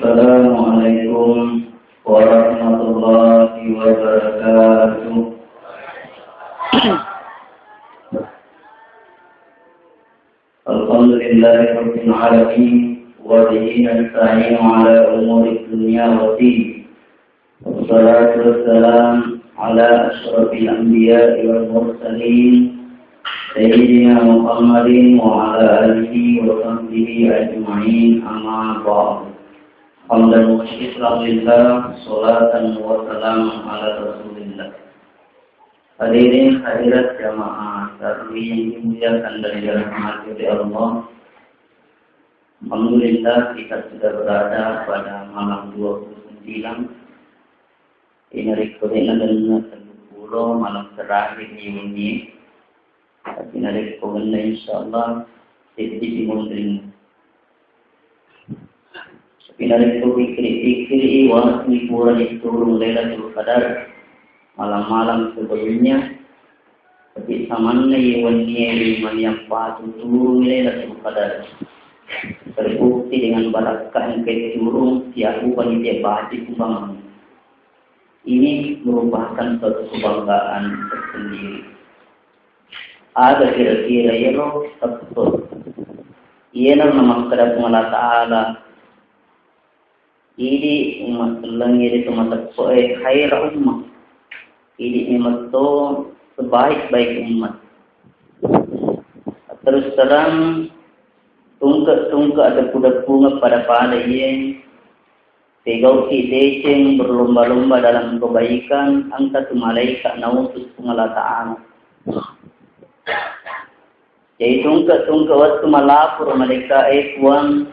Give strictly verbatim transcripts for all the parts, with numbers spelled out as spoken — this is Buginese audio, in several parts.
Assalamualaikum warahmatullahi wabarakatuh. Alhamdulillahirabbil alamin, wa bihi nasta'inu ala umuri dunya waddin. Wassalatu wassalamu ala asyrafil anbiya'i wal mursalin, sayyidina Muhammadin wa ala alihi wa sahbihi ajma'in, amma ba'du. Hamdan wa syukran lillah, salatan wa salaman ala Rasulillah. Hadirin hadirat jamaah tarawih yang dimuliakan dan dirahmati oleh Allah. Alhamdulillah, kita sudah berada pada malam dua puluh sembilan. Inarekko de'na genna tellu pulo malam terakhir di wenni. Tapi narekko genna, insyaallah, seddi monrinna. Tapi narekko pikkiri-pikkiri, wani purani turung Lailatul Qadar malam-malam sebelumnya, tapi samanna ye wennie ri maniang patu turung Lailatul Qadar. Terbukti dengan barakka engka turung, siaku panitia baca sumbangan. Ini merupakan suatu kebanggaan tersendiri. Aga kira-kira iyaro teppe'? Iyana namakkeda Puang Allah Ta'ala, idi ummat selleng idi tu mateppe'e khaira ummah. Idi memetto sebaik-baik umat. Terus terang, tungke-tungke atau kuda-kuda pada-pada iye Pegauki deceng berlomba-lomba dalam kebaikan, engka tu malaika nautus Puang Allah Ta'ala. Jadi tungke-tungke wettu malapor malaika, eh Puang,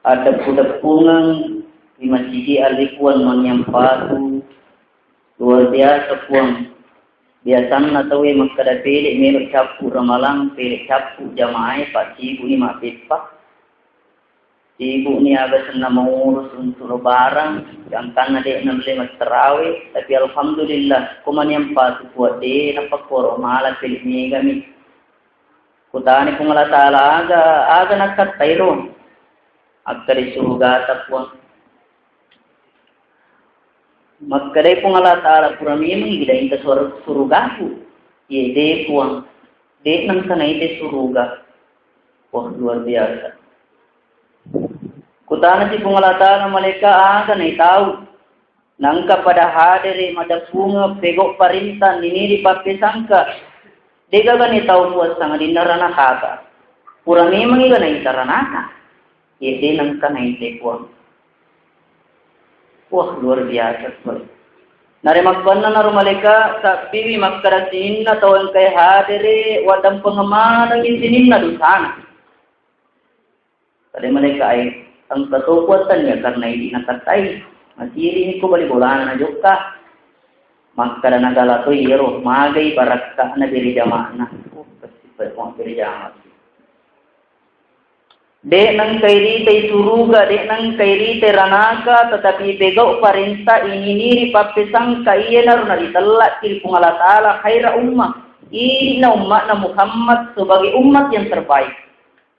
adeppu-deppungeng di masigi alikuan maniang patu, luar biasa Puang. Biasanna tauwe makkeda pede melo cappu ramalang, pede cappu jamaah, pak sibuk ni mappeppa. Sibuk ni aga senna mengurus untuk lebaran, gangkanna de nalle mattarawe, tapi alhamdulillah, ko maniang patu kuat de napakkoro mala pede megami. Kutani Puang Allah Ta'ala aga, aga nakkattairo. Akka di surga ta Puang. Makkedai Puang Allah Ta'ala, pura memang idainta suar-, surugaku. Ye de Puang, de nengka naite suruga. Wah, luar biasa. Kutana si Puang Allah Ta'ala, malaika aga naitau. Nangka pada hadere madeppunge pegau parenta niniri pappesangka. Degaga naitau Puang sangadinna ranakata. Pura memang iga naita ranaka. Ye de nengka naite Puang. Wah, luar biasa, Puang. Nare makkuannanaro malaika, sabbiwi makkeda sininna tau engkae hadere, waddampengeng manengngi sininna dosana. Tade malaika e, engka to kuatannya karena idi nakattai, masiri ni ko bali bolana najokka. Makkeda nagala to iyaro, magai barakka'na beri jama'na. Oh, kasipa mo beri jama'. De' nengka iritai suruga, de' nengka iritai ranaka, tetapi pegau parenta ininiri pappesangka iyanaro naritella'ki ri Puang Allah Ta'ala khaira ummah. Iri'na umma'na Muhammad sebagai umat yang terbaik.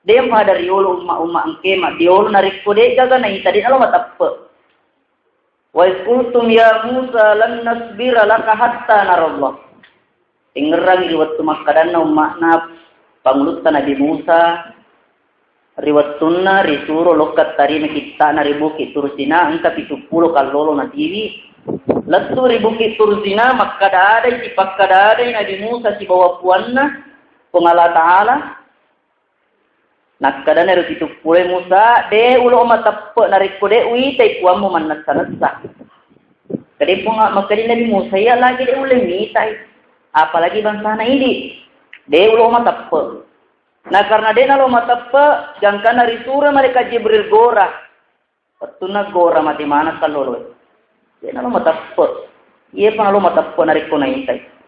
De' pada riolo umma-, umma engke ma-, riolo narekko de' gaga naita de' nalo mateppe'. Wa iz qultum ya Musa lan nasbira laka hatta narallah. Tengngerangngi ri wettu makkadanna umma'na pangulutta Nabi Musa, ri wettunna risuro lokka tarima kitta'na ri Bukit Tursina, engka pitu pulo kallolo natiwi. Lettu ri Bukit Tursina, makkada-adai, sipakkada-adai Nabi Musa sibawa puanna, Puang Allah Ta'ala. Nakkadanaro pitu pulo, Musa, de' ulo mateppe' narekko de' uitai puammu mannessa-nessa. Kade Puang, makkeda Nabi Musa, iya lagi de' ulle mitai, apalagi bangsana idi. De' ulo mateppe'. Nah, karena de' nalo mateppe', gangkanna risuro malaikat Jibril gora. Wettunna gora mate maneng kalloloe. De' nalo mateppe'. Iyepa nalo mateppe' narekko naitai.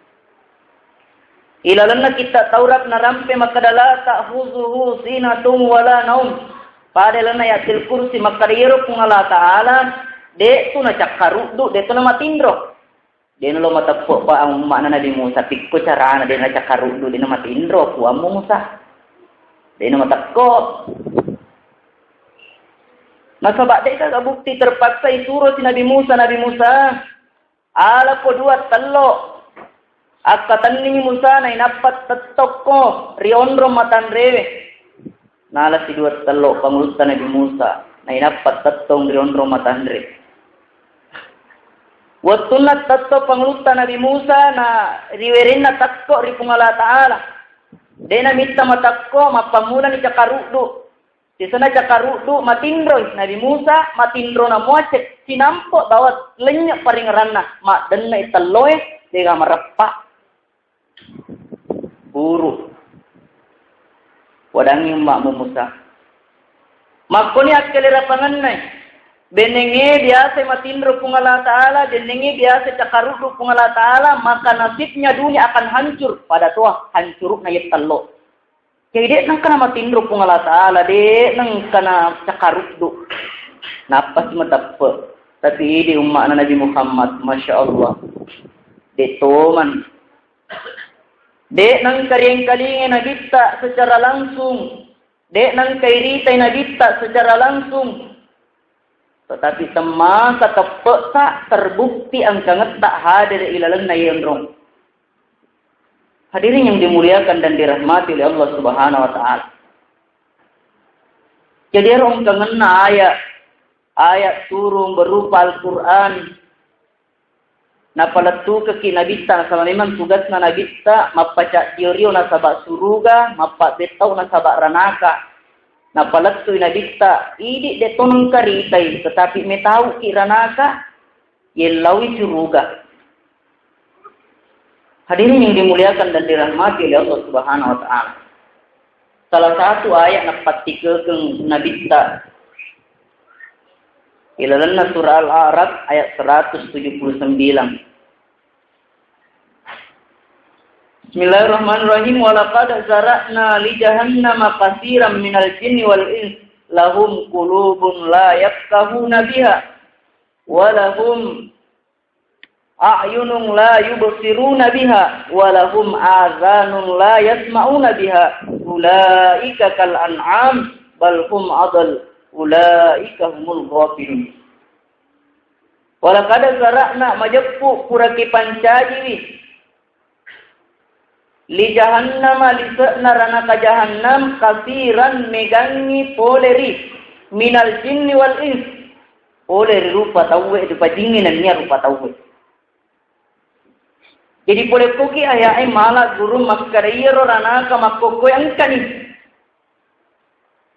Ilalenna kitta Taurat narampe makkeda, "La ta'khuzuhu sinatun wala naum." Pada lalenna Ayatil Kursi makkeda, iyaro Puang Allah Ta'ala de' tu nacakkaruddu, de' tu namatinro. De' nalo mateppe' pa umma'na Nabi Musa, pikko carana de' nacakkaruddu, de' namatinro puammu Musa. De'na matekko. Nasaba' de'gaga bukti, terpaksa isuro si Nabi Musa, Nabi Musa, ala ko dua tello. Akkatenningi Musa, nainappa tettokko ri onrong matanrewe. Nala si dua tello pangulutta Nabi Musa, nainappa tettong ri onrong matanre. Wettunna tetto pangulutta Nabi Musa, na riwerenna tekko ri Puang Allah Ta'ala. De'na mitta matekko, mappammulani cakaruddu. Sisenna cakaruddu matinroi Nabi Musa, matinrona mua ce-, cinampo bawa lennye paringeranna, maddenne'i telloe, de'ga mareppa. Buru. Wadangngi umma'mu Musa. Makkoni akkelerapangenna. Bennengnge biasa matinro Puang Allah Ta'ala, bennengnge biasa cakaruddu Puang Allah Ta'ala, maka nasibnya dunia akan hancur. Pada toa hancurukna ye tello. Jadi de' nengkana matinro Puang Allah Ta'ala, de' nengkana cakaruddu. Nappasi mateppe. Tapi idi umma'na Nabi Muhammad, Masya Allah. De' toman. De' nengka riengkalingai Nabitta secara langsung. De' nengka iritai Nabitta secara langsung. Tetapi temmasa teppe'ta terbukti engkangetta hadir ilalenna yenrong. Hadirin yang dimuliakan dan dirahmati oleh Allah Subhanahu wa Ta'ala. Jadi, ero engkangenna ayat, ayat turun berupa Al-Quran, napalettukekki Nabitta, nasaba memang tugasna Nabitta mappacaddio-rio nasaba suruga, mappabbettau nasaba ranaka. Napalettui Nabitta, idi de' to nengka ritai, tetapi metauki ranaka, yellaui suruga. Hadirin yang dimuliakan dan dirahmati oleh Allah Subhanahu wa Ta'ala. Salah satu ayat napattikekeng Nabitta ilalenna surah Al-A'raf ayat seratus tujuh puluh sembilan. Bismillahirrahmanirrahim. Walaqad zara'na li jahannama katsiran minal jinni wal ins lahum qulubun la yafqahuna biha wa lahum a'yunun la yubsiruna biha wa lahum adhanun la yasma'una biha ulaika kal an'am bal hum adal ulaika humul ghafilun. Walaqad zara'na, majeppu puraki pancajiwi, li jahannama, lise'na ranaka jahannam, katsiran, megangngi, pole ri, minal jinni wal ins, pole ri rupa tauwe, rupa jingngi nennia rupa tauwe. Jadi pole koki aya'e mala guru makkada iyaro ranaka makkokkoe engkani.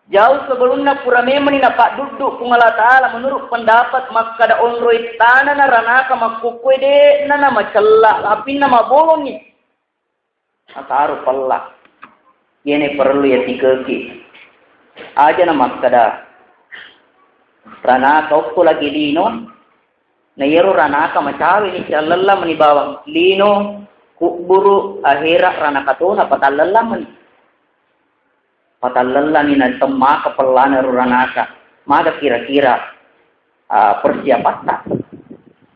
Jauh sebelumna pura memani napadduddu Puang Allah Ta'ala menurut pendapat makkada onroi tanana ranaka makkokkoe de'na namacella lapinna mabolongi. Ataro pella. Yene perlu ya tikeki. Aja na makkada ranaka okko lagi lino. Na iyaro ranaka macawe ni callella meni bawang. Lino, kubburu, ahera, ranaka tona patallella meni. Patallellani na temmaka pellana ro ranaka. Maga kira-kira, ah, persiapatta.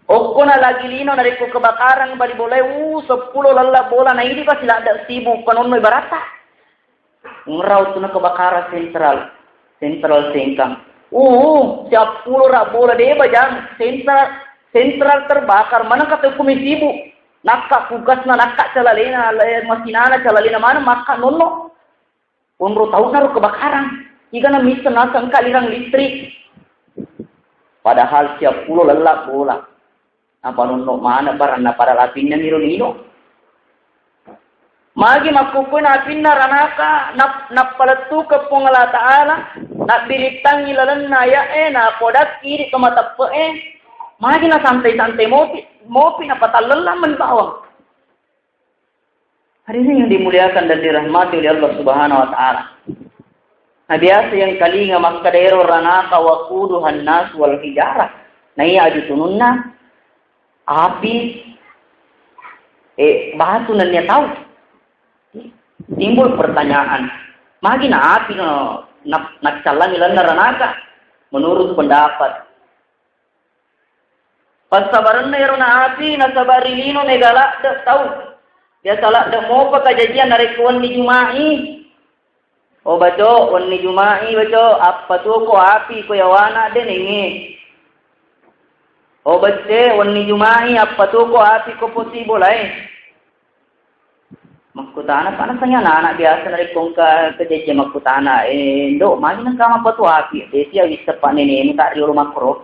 Okko na lagi lino narekko kebakaran bali bolae, uh, seppulo lella bola na idi pasti ladde sibu panonno ibaratta. Ngerau tu na kebakaran sentral, sentral Sengkang. Uh, seppulo ra bola de bajang sentral, sentral terbakar. Mana kata hukumi sibu? Nakka kulkasna, nakka calalena, le-, masinana calalena mana makka nonno. Onro taunna ro kebakaran. Igana misseng naseng engka lirang listrik. Padahal siappulo lella bola. Napanonno maneng baranna pada lapinna miro lino. Magi makkukkui napinna ranaka nap-, nappalettukeng Puang Allah Ta'ala, nabbirittangi lalenna aya'e, napodakki idi to mateppe'e. Magi nasantai-santai mopi, mopi napatallellang meni bawang. Hadirin yang dimuliakan dan dirahmati oleh Allah Subhanahu wa Ta'ala. Nah, biasa yang kalinga makkada ero ranaka waquduhan nas wal hijarah. Nah, iya aju tununna api, eh, batu nennia tau. Timbul pertanyaan, magi na api no na-, naccallangi lalenna ranaka? Menurut pendapat Passabarenna ero na api nasaba ri lino mega ladde tau. Biasa ladde mopa kajajiang narekko wenni Juma'i. O baco, wenni Juma'i baco, appatuko api ko yawana de nengnge. O becce, wenni Juma'i appatuko api ko posi bolae. Makkutana pa naseng anak-anak biasa narekko engka kejejje makkutana, eh, Ndo, magi nengka mappatu api, de sia wisseng pa nenemu ta riolo makkoro.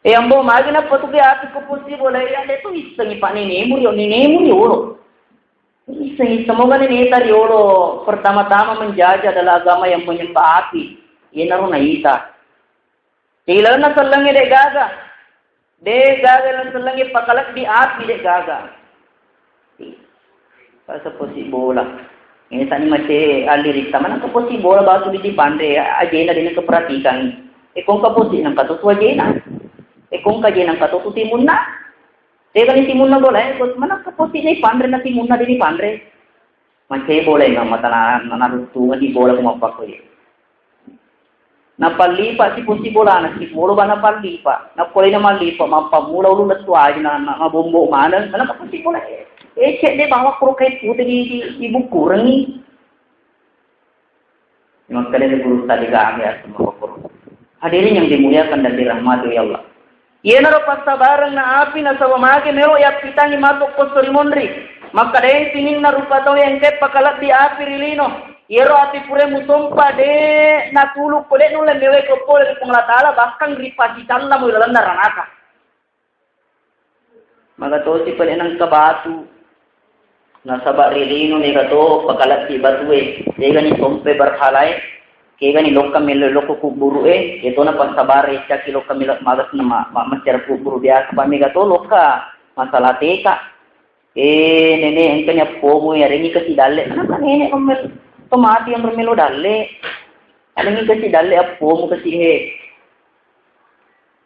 Eh, Ambo, magi nappatuke api ko posi bolae, ya de tu wissengi pa nenemu rio, nenemu riolo. Isseng, semoga neneta riolo pertama-tama menjajah adalah agama yang menyembah api. Iyanaro naita. Ilalenna sellengnge de gaga. De gaga ilalenna sellengnge pakalebbi api de gaga. Pas posi bola. Ini tadi masih alirita mana ke posi bola batu di panre ajena dina keperhatikan. Ekong ke posi nang katu tu ajena. Ekong ke ajena katu tu timunna. Tegani timunna bola, eh, manakka posi ni panre na timunna dini panre. Macai bola na mata na, na, naruttunga di bola ko mappakko ye. Napallipa si posi bola na si polo ba napallipa. Napolena mallipa, mappamula ulu lettu aja na, na, na bombo mana, manakka posi bola, eh, eh, cek de bawa kuro kai pute di, di, di bukurengi. Makkedai guru tadi kami asal. Hadirin yang dimuliakan dan dirahmati oleh Allah. Iyanaro passabareng na api nasaba mage melo yappitangi mato posso ri monri. Makkedai sininna rupa tau engkae pakalebbi api ri lino. Iyaro api pura musompa de natulu ko de nulle mewai ko pole ri Puang Allah Taala bahkan ripasicalla mo ilalenna ranaka. Maga tosi pale nengka batu. Nasaba ri lino mega to pakalebbi batue. Degani sompe berhalae. Kegani lokka mello lokko kubburu'e. Yetona passabare caki lokka mello magas na ma, ma, maccara kubburu biasa pa mega to lokka masalah teka. Eh, nene engkani appomu yarengi kasi dalle. Kenapa nene to mati yang melo dalle? Alengi kasi dalle appomu kasi he.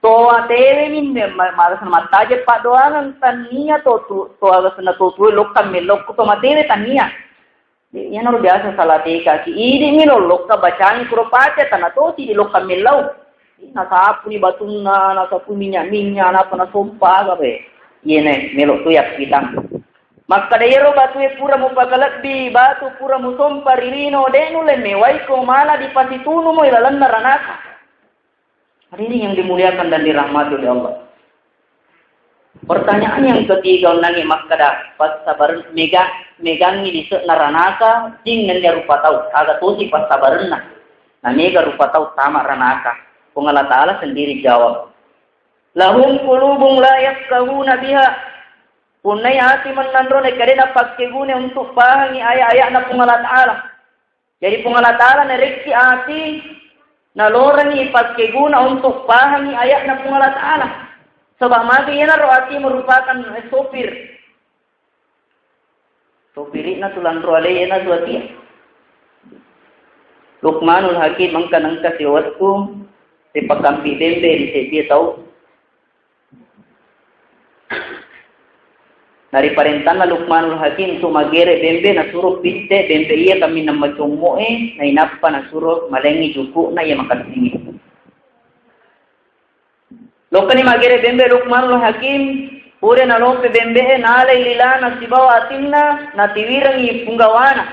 Toa tewe ni me-, ma-, malas mattaje paddoangeng tannia to tu, to agasna to tue lokka mellokku to matewe tannia. Iyanaro biasa salah tekaki. Idi mi lo lokka bacangi kuro pace tana toti di lokka mellau. Nasapu ni batunna, nasapu minyak-minyak, napa nasompa aga be. Iyene melo tu yakkitang. Makkada iyaro batue pura mupakalebbi, batu pura musompa ri lino, de nulle mewai ko mala dipasitunu mo ilalenna ranaka. Hadirin yang dimuliakan dan dirahmati oleh Allah. Pertanyaan yang ketiga, onnangi makkada, passabar-, mega-, megangi lise'na ranaka, jing nennia rupa tau, aga tosi passabarenna. Na mega rupa tau tama ranaka. Puang Allah Ta'ala sendiri jawab. Lahum qulubun la yafqahuna biha. Punnai ati mennanro nekade napakkeguna untuk pahangi ayat-ayatna Puang Allah Ta'ala. Jadi Puang Allah Ta'ala narekki ati nalorengi pakkeguna untuk pahangi ayatna Puang Allah Ta'ala. Sebab magi iyanaro ati merupakan sopir. Sopiri'na tu lanro alai iyana tu ati. Luqmanul Hakim engka nengka siwettu sipakampi bembe ri seddie tau. Nariparentanna Luqmanul Hakim untuk maggere bembe, nasuro pitte bembe iya kaminang macommo'e, nainappa nasuro malengngi juku'na iya makessingnge. Lokkani maggere bembe Luqmanul Hakim, pura nalope bembe e, nalai lilana sibawa atinna, natiwirengngi punggawana.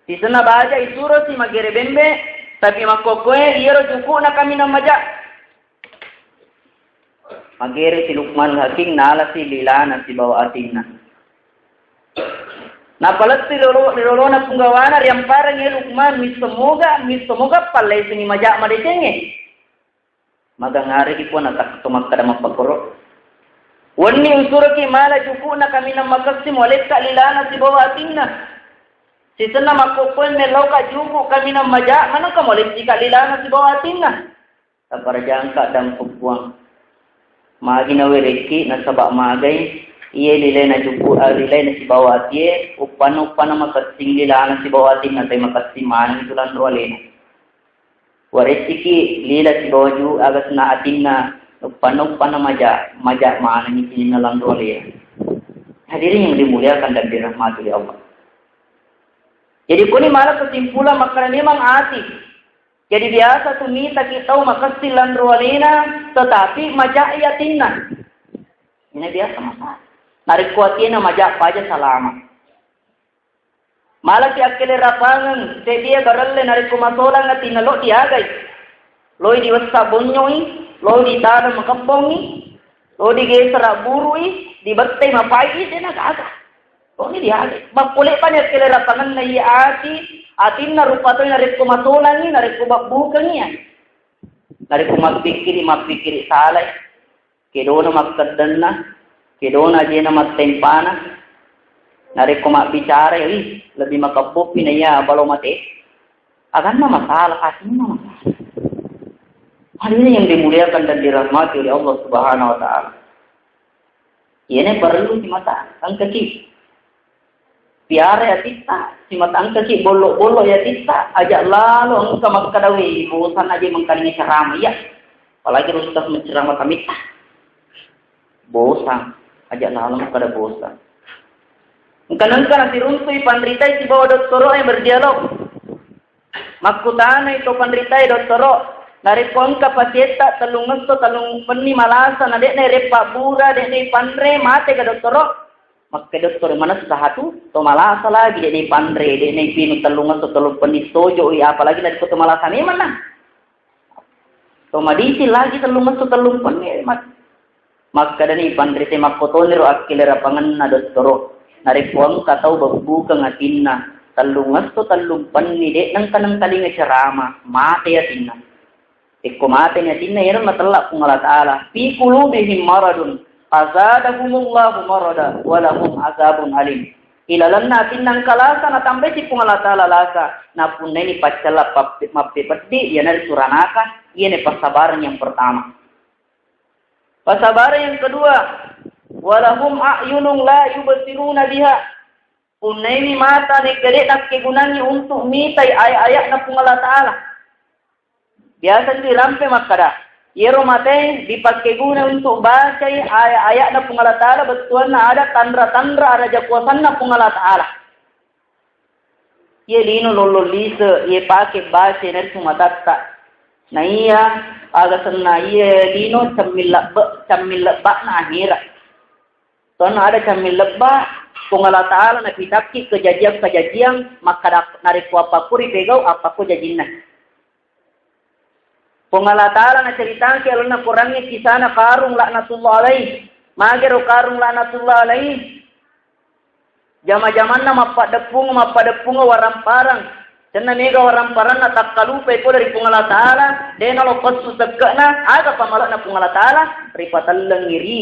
Sisenna baja isuro si maggere bembe, tapi makkokkoe iyaro juku'na kaminang maja. Maggere si Luqmanul Hakim nala si lilana sibawa atinna. Napalettu lolo-, lolona punggawana riamparengngi Luqman, missemoga, missemoga pallaisengi maja madecengnge. Magangareki puang natakko makkada mappakkoro. Wenni usuroki mala juku'na kaminang makessing mualekka lilana sibawa atinna. Sisenna makkokkoe mellauka juku kaminang maja, manengka mualeccika lilana sibawa atinna. Taparajangka dampeng puang. Magi nawerekki nasaba magai, iye lilaina juku, ah, lilaina sibawa atie, uppanna-uppanna makessing lilana sibawa atinna, tai makessing maneng itu lanro alena. Warettiki lila sibawa ju-, agasna atinna, uppanna-uppanna maja, maja manengi sininna lanro alena. Hadirin yang dimuliakan dan dirahmati oleh Allah. Jadi kuni malah kesimpulan makkada memang ati. Jadi biasa tu mitaki tau makessing lanro alena, tetapi maja atinna. Ini biasa masalah. Narekko atinna maja paja salama. Malaki akkelerapangeng, seddie barelle narekko masolang atinna lo diagai. Loi diwessa bonyoi, loi ditada makebbongi, loi digesera burui, dibettai mapai, de nagaga. Loi diagai. Makkulebbani akkilerapangenna iya ati, atinna rupa toi narekko masolangi, narekko babbukengi ya. Narekko mappikkiri, mappikkiri salai. Kedona makkeddanna, kedona ajena mattempana. Narekko mabbicara, ih, lebih makebbupi na iya balo mate. Aganna masalah, atinna masalah. Hadirin yang dimuliakan dan dirahmati oleh Allah Subhanahu wa Ta'ala. Iyene perlu simata engkaki piara yatitta, simata engkaki bollo-bollo yatitta, aja lalo engka makkadawi bosan aja mengkalinga ceramah iya. Apalagi ustaz menceramah kamitta. Bosan, aja lalo makkada bosan. Engka-engka nasiruntui panritai sibawa dottoro e berdialog. Makkutanai to panritae dottoro, narekko engka pasietta tellungesso tellumpenni malasa na de'na ireppabura, de'na ipanre, matega dottoro? Makke dottoro manessa hatu, to malasa lagi de'na ipanre, de'na ipinu tellungesso tellumpenni tojoi, apalagi narekko to malasa memanna. To madicing lagi tellungesso tellumpenni mat- Makkedani panrite makkotoniro akkelerapangenna dottoro, narekko engka tau bebbukeng atinna, tellungesso tellumpenni, de' nengka nengkalinga cerama, mate atinna. Ekko mateni atinna, iyaro natella Puang Allah Ta'ala, fi qulubihim maradun, fazadahumullahu marada, walahum azabun alim. Ilalenna atinna engka lasa, natambaisi Puang Allah Ta'ala lasa, napunnaini paccalla pappe-, mappepeddi, iyanaritu ranaka, iyana passabareng yang pertama. Pasabara yang kedua, walahum a'yunun la yubsiruna biha. Punnaini mata nekkede nakkegunangi untuk mitai ayat-ayatna Puang Allah Ta'ala. Biasa tu dirampe makkada, iyaro matae dipakkeguna untuk bacai ayat-ayatna Puang Allah Ta'ala, bettuanna ada tanra-tanra ada jakuasanna Puang Allah Ta'ala. Iye lino lollong lise, iye pake base naritu matatta. Na iya aga senna iye lino cemmil lebbe-, cemmil lebba'na ahera. Tonna ada cemmil lebba, Puang Allah Ta'ala napitakki kejadian-kejadian, makkada narekko appakko ripegau, appakko jajinna. Puang Allah Ta'ala naceritaki alonna Qurangnge kisana Qarun laknatullah alaih. Magero Qarun laknatullah alaih? Jama-jamanna mappadeppung, mappadeppung waramparang. Tenna mega waramparanna takkalupai pole ri Puang Allah Ta'ala, de nalo pessu sekke'na, aga pamalekna Puang Allah Ta'ala, ripatellengi ri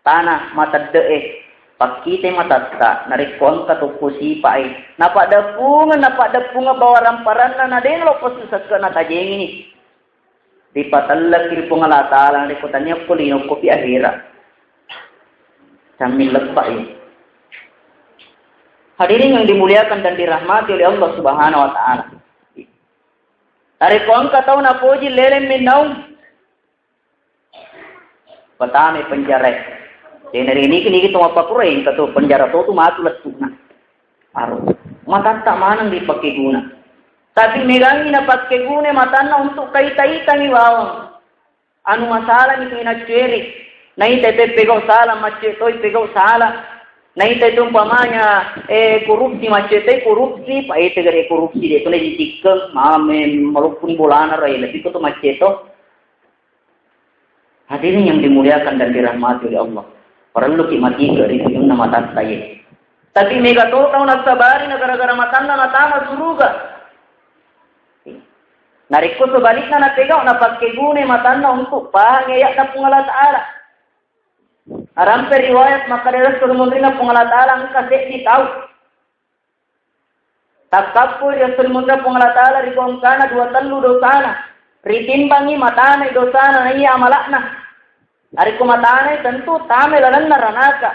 tana matedde'e, pakkite matatta, narekko engka tokko sipa'i. Napaddeppungeng, napaddeppungeng bawa ramparanna, na de nalo pessu sekke'na tajengini. Ripatellekki ri Puang Allah Ta'ala, narekko tania ko lino kopi ahera. Sambil leppa iya. Hadirin yang dimuliakan dan dirahmati oleh Allah Subhanahu wa Ta'ala. Narekko engka tau napoji leleng mennaung, Patame penjara. Denere niki niki to mappakureng engka to penjara to tu matu lettu'na. Aro. Matatta maneng dipakkeguna. Tapi megangi napakkeguna matanna untuk kaita-itangi bawang. Anu masalah ni tu inaccueri. Naita itu pegau salah, macce toi pegau salah. Naita itu umpamanya eh korupsi, macce toi korupsi, pa ete gare korupsi de tu na ditikkeng, mame maloppo ni bolana rai lebih ko to macce to. Hadirin yang dimuliakan dan dirahmati oleh Allah. Parelluki mati ke ri sujunna matatta ye. Tapi mega to tau nasabari na gara-gara matanna natama suruga. Narekko sebalikna napegau napakkegune matanna untuk pahangi ayatna Puang Allah Ta'ala. Arampe riwayat makkada Rasul munrina Puang Allah Ta'ala engka seddi tau. Takkappoi ri esso ri munria Puang Allah Ta'ala ri bongkana dua tellu dosana. Ritimbangi matanai dosana naiya amala'na. Narekko matanai tentu tamai lalenna ranaka.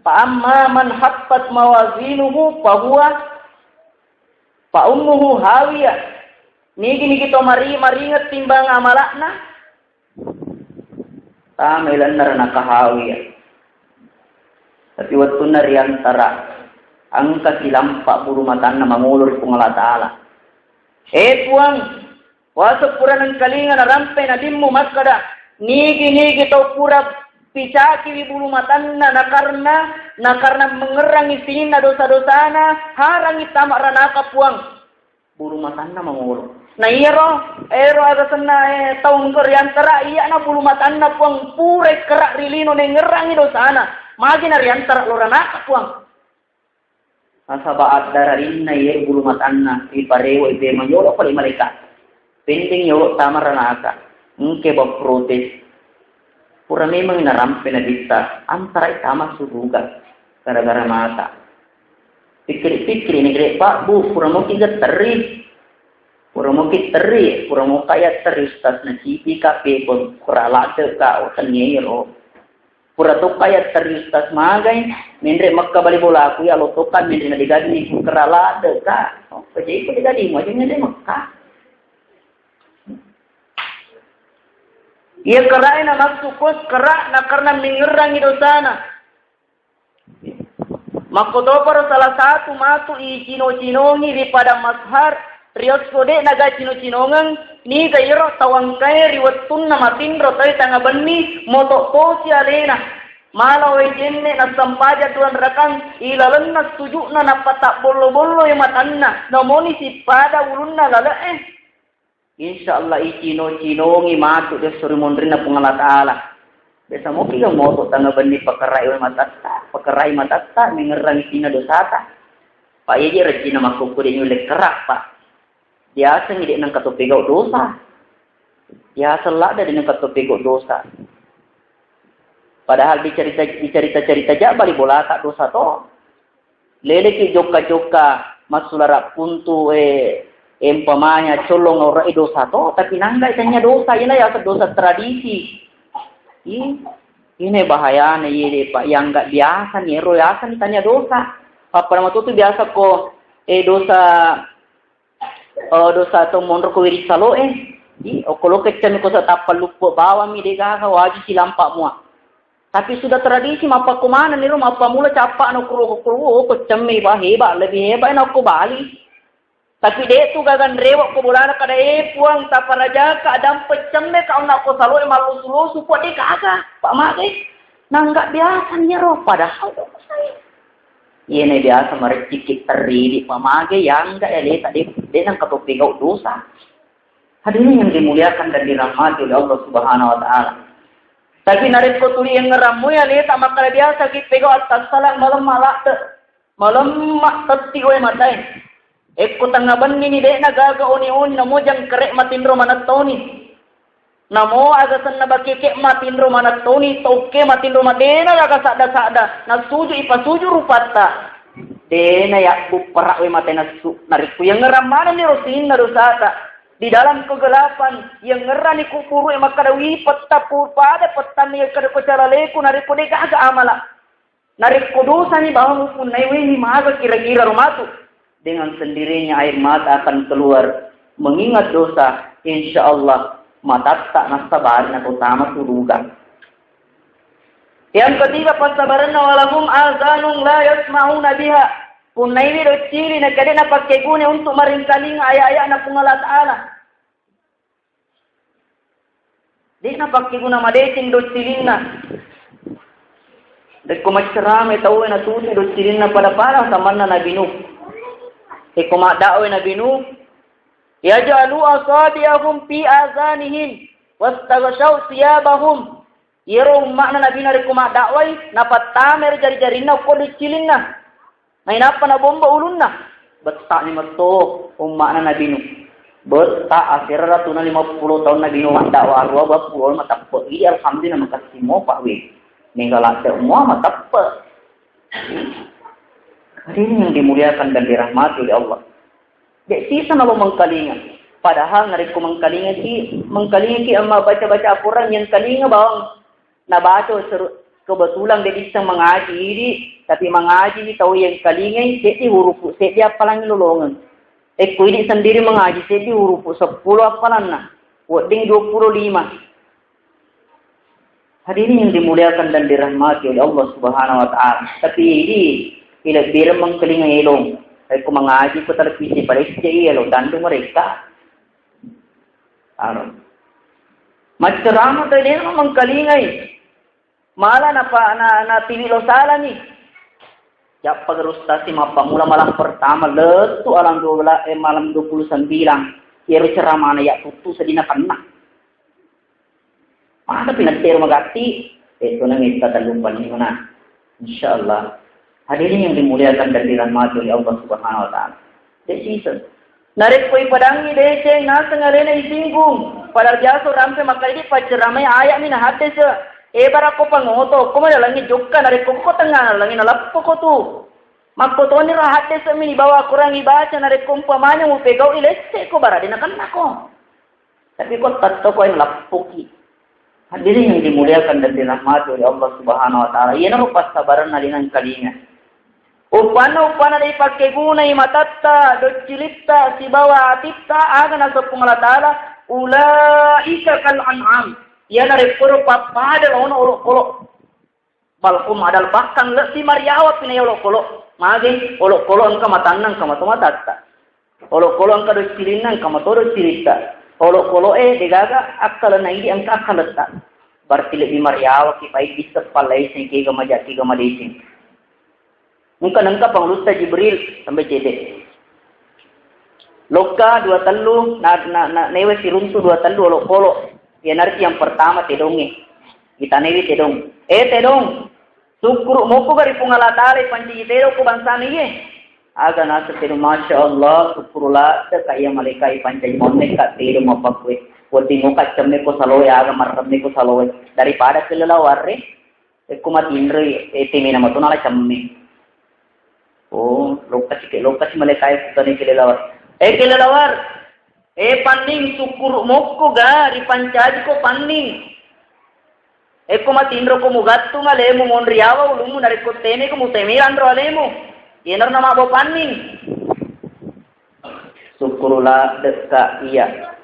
Fa amma man haqqat mawazinuhu fahuwa, fa ummuhu hawiyah. Nigi-nigi to mari-, maringeng timbang amala'na, Tama ilanna ranaka Hawiyah. Tapi wettunna riantara engka silampa bulu matanna mangolo ri Puang Allah Ta'ala. Eh Puang, waseng pura nengkalinga narampe nabimmu makkada, nigi-nigi tau pura Ricakiwi bulu matanna, nakarna, nakarna mengerrangi sininna dosa-dosana, harangi tama ranaka Puang. Bulu matanna mangolo. Na iyaro, ero aga senna, eh, tau engka riantara iyana bulu matanna Puang, purai kera ri lino nengerrangi dosana. Magi na riantara lo ranaka Puang. Nasaba addararinna iye bulu matanna riparewe pemeng yolo pale malaika. Pendeng yolo tama ranaka. Engke ba protes. Pura memeng narampe nabitta, antarai tama suruga gara-gara mata. Pikkiri-pikkiri ni gere Pak Bu, pura moki getterri. Pura moki terri, pura moka ya terri Ustaz, na cipi ka pepeng, pura ladde ka, o tenniero. Pura tokka ya terri Ustaz magai, menre Mekka bali bolaku ya lo tokka menre na digadi ni kera ladde ka. Oh, jadi ko digadi mo aja menre Mekka. Iya kera na masuk kos kera na karena mengerrangi dosana. Makkotoparo salah satu matu icino-cinongi ri Padang Mashar, riosko de naga cino-cinongeng, niga iyaro tawangkae ri wettunna matinro tae tanga benni, moto tosi alena. Mala wae jenne nassampaja duan rakang, ilalenna sujukna nappa tabbollo-bollo e matanna, namoni sippada ulunna lale'e. Insya Allah icino-cinongi matu desso ri monrinna Puang Allah Ta'ala. Biasa moki ga moto tanga benni pakerai matatta, pakerai matatta, mengerrangi sina dosata. Pak iya je rejina makkukku de nyulle kerak, Pak. Biasa ngi de nengka to pegau dosa. Biasa ladda de nengka to pegau dosa. Padahal dicerita, dicerita-cerita ja bali bolata dosa to. Leleki jokka-jokka massulara puntu, eh, empamanya collong aura e dosa to, tapi nangga tanya dosa, ina ya dosa tradisi. Ih, ini bahayana iye de, Pak, yang nggak biasa ni, ero biasa ni tanya dosa. Apa nama tutu biasa ko, eh, dosa, eh, dosa to monro ko wiri salo e. Ih, okolo keccami ko sa tappa luppo bawami de gaga waji silampa mua. Tapi sudah tradisi, mappakko manenni ro, mappamula cappa'na kuro, kuro, oh, keccemme, bah, hebat, lebih hebat na ko Bali. Tapi de tu gagan rewa ko bolana kada, eh, Puang, taparajaka, adang peccemme ka onna ko saloe mallusu-lusu, Puang, de gaga, Pak Mage. Nangga biasa ni ro, padahal to saya. Iya ne biasa marecciki terri di Pak Mage, yang enggak ya leta de, de nang katopi gau dosa. Hadirin yang dimuliakan dan dirahmati oleh Allah Subhanahu wa Ta'ala. Tapi narekko tuli engngerammu ya leta makkada biasa ki pegau attassala malemma ladde, malemma tetti wae matae. Ekko tengnga benni ni de'na gaga oni-oni namo jangkere matinro manettoni. Namo aga senna bakeke matinro manettoni, tokke matinro matena gaga sadda-sadda, nasuju ipasuju rupatta. Dena yabbu pera wae mate nassu, narekko engngerang manenni ro sininna dosata. Di dalam kegelapan, iyangngerrani kuburu e makkada, wi petta pu-, pada pettanna iyakkada ko calaleku narekko de gaga amala. Narekko dosani bawang upunnai, wi maga kira-kira ro matu. Dengan sendirinya air mata akan keluar. Mengingat dosa, insya Allah matatta nassabari na tama suruga. Yang ketiga, passabarenna walahum azanun la yasma'una biha. Punnaiwi doccili na kade napakkeguna untuk maringkalinga ayat-ayat na Puang Allah Ta'ala. De napakkeguna madeceng doccilinna. Rekko maccerama tau na tutu doccilinna pada-pada samanna Nabi Nuh. Rekko maddakwa Nabi Nuh, yaj'alu asabi'ahum fi azanihim wastaghsyaw thiyabahum. Iyaro umma'na Nabi narekko maddakwai, napattamai ri jari-jarinna okko doccilinna. Nainappa nabombo ulunna. Betta'ni metto umma'na Nabi Nuh. Betta akhirra tuna lima puluh tahun Nabi Nuh maddakwah, arua bappulo mateppe. Iya, alhamdulillah, makessing mopa we. Mega ladde mua mateppe. Hadirin yang dimuliakan dan dirahmati oleh Allah. Dek sisa nalo mengkalinga. Padahal narekko mengkalinga ki, mengkalinga ki amma baca-baca Al-Quran yang kalinga bawang nabaca seru-, kebetulan de bisa mengaji idi, tapi mengaji tau yang kalingai seddi hurufu seddi appalangi lolongeng. Ekko idi sendiri mengaji seddi hurufu seppulo appalanna, wedding dua puluh lima. Hadirin yang dimuliakan dan dirahmati oleh Allah Subhanahu wa Ta'ala. Tapi idi, bila-bila mengkalinga elong. Ekko mengaji ko televisi, palesce iya lo, tandu mereka. Anu. Maccerama tadi memang kalingai. Malah napa-, na-, natiwi lo salani. Jappa guru ustaz si mappamula malam pertama, lettu alam dua belas, eh, malam dua puluh sembilan. Iyaro ceramana ya tuttu sedina kenna. Maka pinattero magatti, eh, tona metta tellu panimana. Insyaallah. Hadirin yang dimuliakan dan dirahmati oleh Allah Subhanahu wa Ta'ala. Dek sisa. Narekko ipadangi deceng, naseng alena isinggung. Padahal biasa rampe makkaidi pacceramai ayat mi nahaddese. Eh, barakko pangoto, ko madalangi jokka, narekko ko tengah nalangi naleppo ko tu. Makkotoni ro haddese mi nibawa Quran ibaca, narekko umpamanya mupegau ilesse ko barade nakenna ko. Tapi ko tatto ko lappuki. Hadirin yang dimuliakan dan dirahmati oleh Allah Subhanahu wa Ta'ala. Iyanaro passabaranna linang kalinga. Uppanna, uppanna dei pakkegunai matatta, doccilitta, sibawa atitta, aga naseng Puang Allah Ta'ala, ulaika kal an'am. Iyana rekkoro pappada laono olokolo. Balhum adal, bahkan lebbi mariawa pinai olokolo. Mage olokolo engka matanna, engka mato matatta. Olokolo engka doccilinna, engka mato doccilitta. Olokolo e degaga akkalena idi, engka akkaletta. Berarti lebbi mariawa ki pai bisseppa laiseng kega maja kega madeceng. Engka nengka pangulutta Jibril sampai cedde. Lokka dua tellu, na, na, na, newe siruntu dua tellu olokolo. Iyanaritu yang pertama tedongnge. Itanewi tedong. Eh, tedong. Sukkuru mokko gari Puang Allah Ta'ala ipancaji tedong ko bangsana iye. Aga naseng tedong, Masya Allah, sukkuru ladde ka iya malaika ipancaji monne ka tedong mapakkue. Wedding moka cemme ko saloe, aga marremme ko saloe. Daripada kelelawar e. Ekko matinroi, eh, timena mato nala cemme. Oh, lokka si ke, lokka si malaika e kutane kelelawar. Eh, kelelawar. Eh, panning, sukkuru mokko ga ripancaji ko panning. Ekko matinro ko mugattung alemu, monri awa ulummu, narekko teme ko muteme ranro alemu. Iyanaro namabbo panning. Sukkuru ladde ka iya.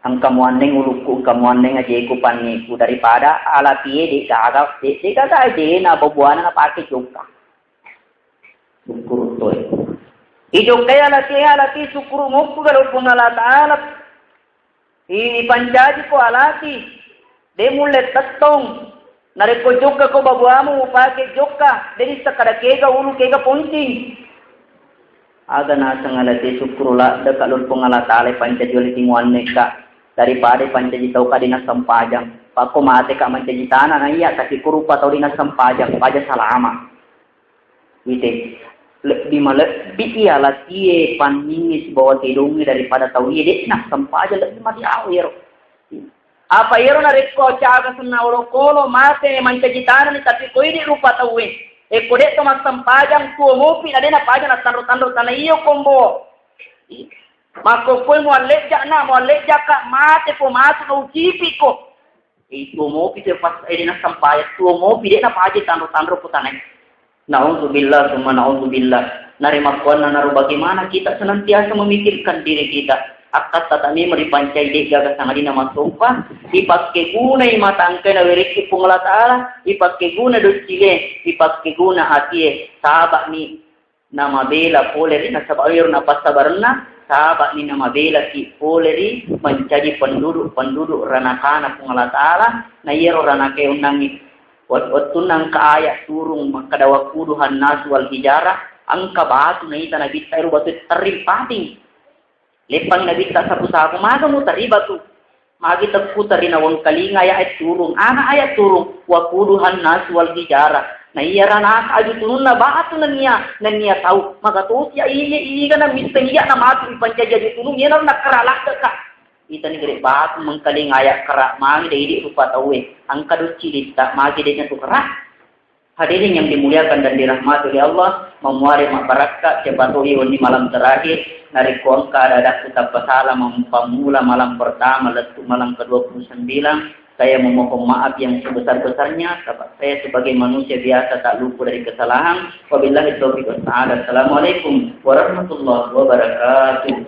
Engka muanneng ulukku, engka muanneng ajeku panniku, daripada alatie de gaga, de, de gaga ajena, babuana napake jokka. Sukkuru toe. Ijokkai alatie, alatie sukkuru mokku galo Puang Allah Ta'ala. I-, ipancaji ko alati, de mulle tettong. Narekko jokka ko babuamu mupake jokka, de nisseng kada kega ulu kega poncing. Aga naseng alati sukkuru ladde ka lo Puang Allah Ta'ala ipancaji wali timuanne ka, daripada ipancaji tau ka dinaseng pajang. Pakko mate ka mancaji tana na iya, tapi ko rupa tau dinaseng pajang, paja salama. Ite, lebbi malebbi iya latie panningnge sibawa tedongnge daripada tau iye, de naseng paja lebbi mati awe iyaro. Apa iyaro narekko caga senna olokolo mate mancaji tanani, tapi ko idi rupa tauwe. Ekko de to massempajang tuo mopi na de napaja natanro-tanro tana iyo kombo. Makkokkoi muallejja na, muallejja ka mate ko matu na ucipi ko. Eh, tuo mopi tu pas, eh, de nasempajang, tuo mopi de napaja tanro-tanro ko tanae. Naudzubillah, summa naudzubillah. Narimakkuannanaro bagaimana kita senantiasa memikirkan diri kita. Akkatta tami meripancai de gaga sangadina massompa, dipakke gunai matangkai nawerekki Puang Allah Ta'ala, dipakke guna doccile, dipakke guna atie, saba'ni namabela pole ri nasaba ero napassabarenna, saba'ni namabelaki pole ri mancaji penduduk-penduduk ranakana Puang Allah Ta'ala, na iyaro ranakae onnangngi. Wet-, wettunna engka ayat turung makkeda, "Waquduhan nasu wal hijarah," engka batu naita nabitta ero batu terrimpating. Leppang nabitta sapu-sapu, maga muterri batu. Magi tekku terri nawengkalinga ayat turung. Ana ayat turung, "Waquduhan nasu wal hijarah." Na iya ranaka aju tununna batu nennia, nennia tau. Maga tosi iya, iya, iga na misseng iya na matu ipancaji aju tunung, iya na nakkerala deka. Itani gere batu mengkaling aya kera, magi de idi rupa tauwe. Engka doccilitta, magi de natu kera. Hadirin yang dimuliakan dan dirahmati oleh Allah, mamuare mabbarakka, siapa tahu ini malam terakhir, narekko engka ada-ada tappa salah mem-, pammula malam pertama lettu malam kedua puluh sembilan, saya memohon maaf yang sebesar-besarnya, sebab saya sebagai manusia biasa tak luput dari kesalahan. Wabillahi taufiq was sa'adah. Assalamualaikum warahmatullahi wabarakatuh.